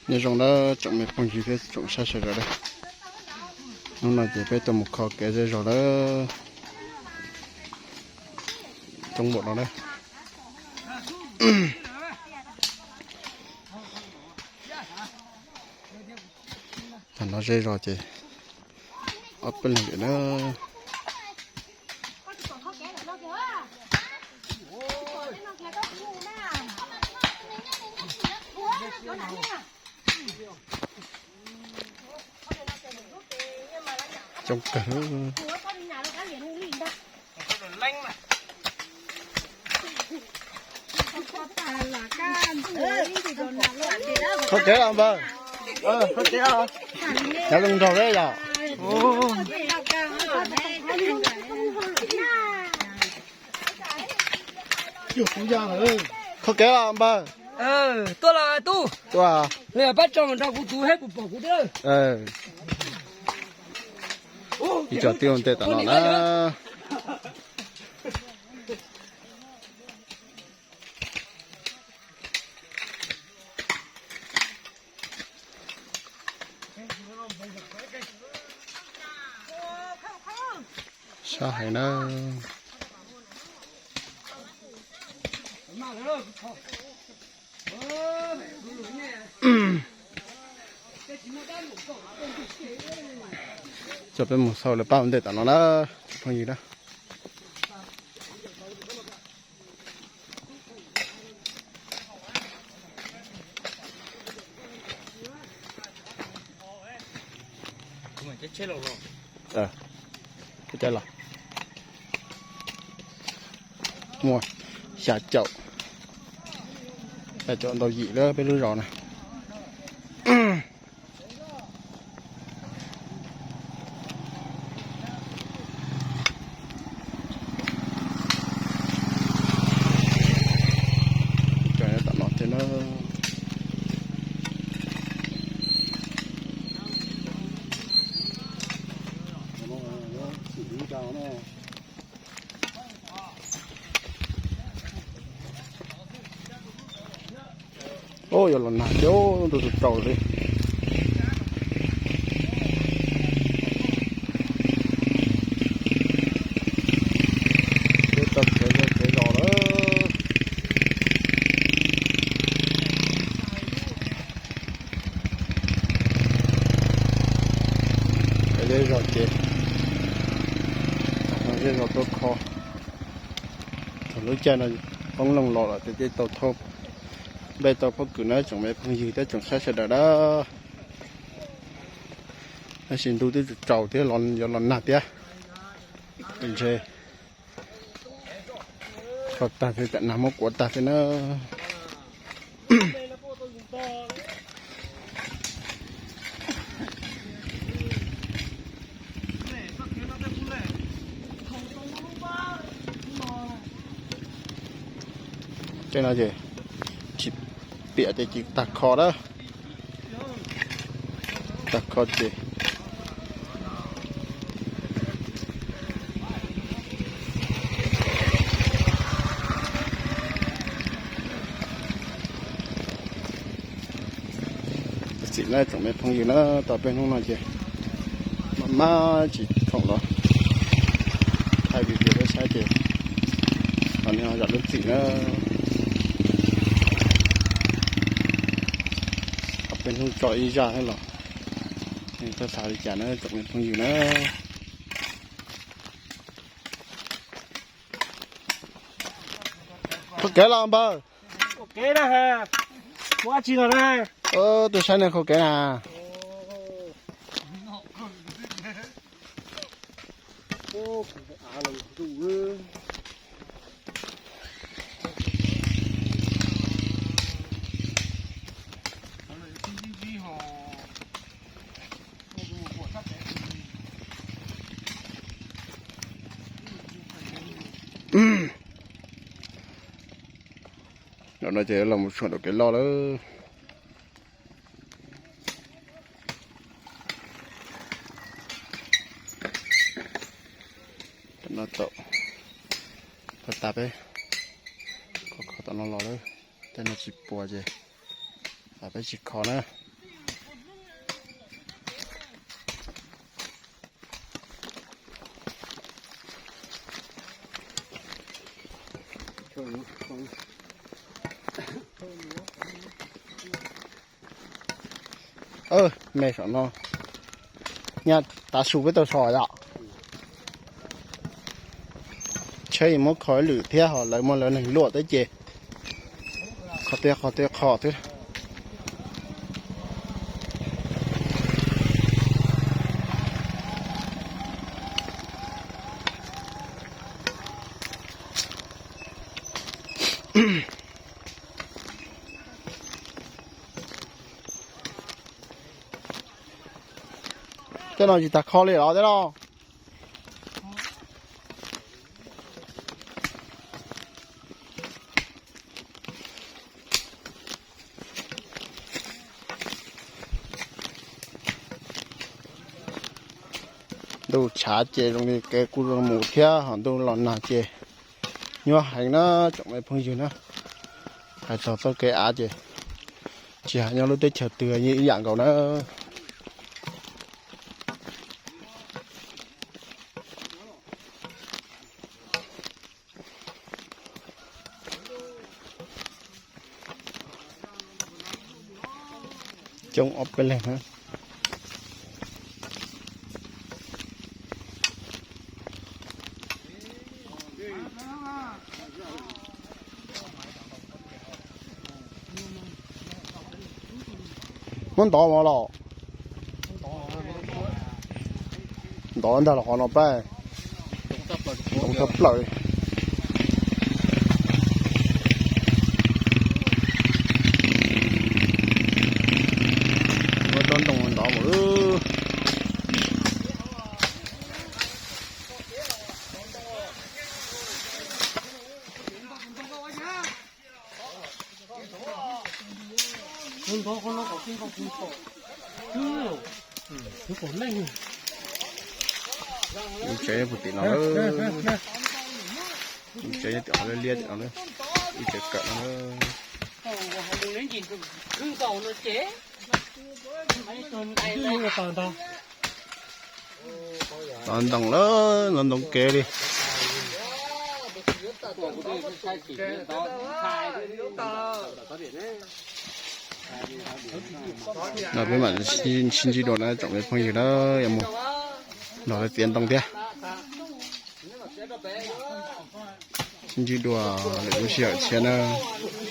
Nyob zoo na tsoom me phooj ywg thiab tsoom saib sawv daws na. Hnub no ces peb tuaj mus kho kev zej zog lawm. Coob npaum no na. Tag no zej zog ces ob peb leeg na. Coob kawg. Kho kev los npawg. Nyob zoo nraug thiab yom. Kho kev los npawg. Tuaj los tub. Tuaj. Pab tso nrog kuv tus heb puas pom kuv thiab. Ib co tib ua ntej tom no na. Sab heev na. Coj peb mus xauj lawv pab ua ntej tom no na, tsoom phooj ywg na. Muaj xya caum, xya caum ntau yim lawm peb lub zos na. Tom no thiab na. Ub, yuav los nag thiab, ntuj tsaus tsaus li. Peb tau kev zej kev zos lawm. Kev zej zos ces, zej zos tuaj kho. Thaum lub caij no qoob loo los lawm ces tau thauj nplej tau pob kws na tsoom me phooj ywg thiab tsoom saib sawv daws na. Tab sis ntuj twb tsaus tsaus thiab, yuav los nag thiab. Ntshe kho tag thiab, tam nag muab kuav tag thiab na. Tej no ces tsis piam ces tsis tag kho na. Tag kho ces txim na tsoom me phooj ywg na, tau peb hnub no ces maj mam tsis khoom los thaij video peb saib ces, los nej ho zam lub txim na. Tau peb hnub tso ib zaj thiab los nej txhob xav li cas na tsoom me phooj ywg na. Kho kev los npawg? Ua kev na. Ua dab tsi no na? Tuaj saib nej kho kev na. Zaum no ces los mus txog ntawm kev loj lawm. Tam no tau, tau tas peb kho kho tom no los lawm, tej no tsis puas ces peb tsis kho na. Me saum no, nyaj tav su peb tau so yom. Tsheb yeej muab kho ib lwm thiab ho lawv muaj lawv neeg luaj thiab ces qhov tias qhov tias qhov thiab. Tej no tsis tas kho li los tej no. Ntuj tshav ces zoo li kev kuj zoo mus thiab ho ntuj los nag ces nyuaj heev na tsoom me phooj ywg na. Hais txog txoj kev av ces tsis hais nyob lub teb chaws twg yeej ib yam nkaus na. Coob ob peb leeg na. Muab ntov mas los. Ntov ntag los qhov no pab. Ntov tag plaws. Muab tsob ntoo ntov mus. Ub tsev puag tim no, ub tsev nyob tim no liab tim no, ub tsev kawm no. Ntov ntoo lawm, ntov ntoo kev li. No peb mam sib ntsib dua na tsoom me phooj ywg na, yuav mus nrog lawv txiav ntoo thiab. Sib ntsib dua lwm lub sij hawm tshiab na.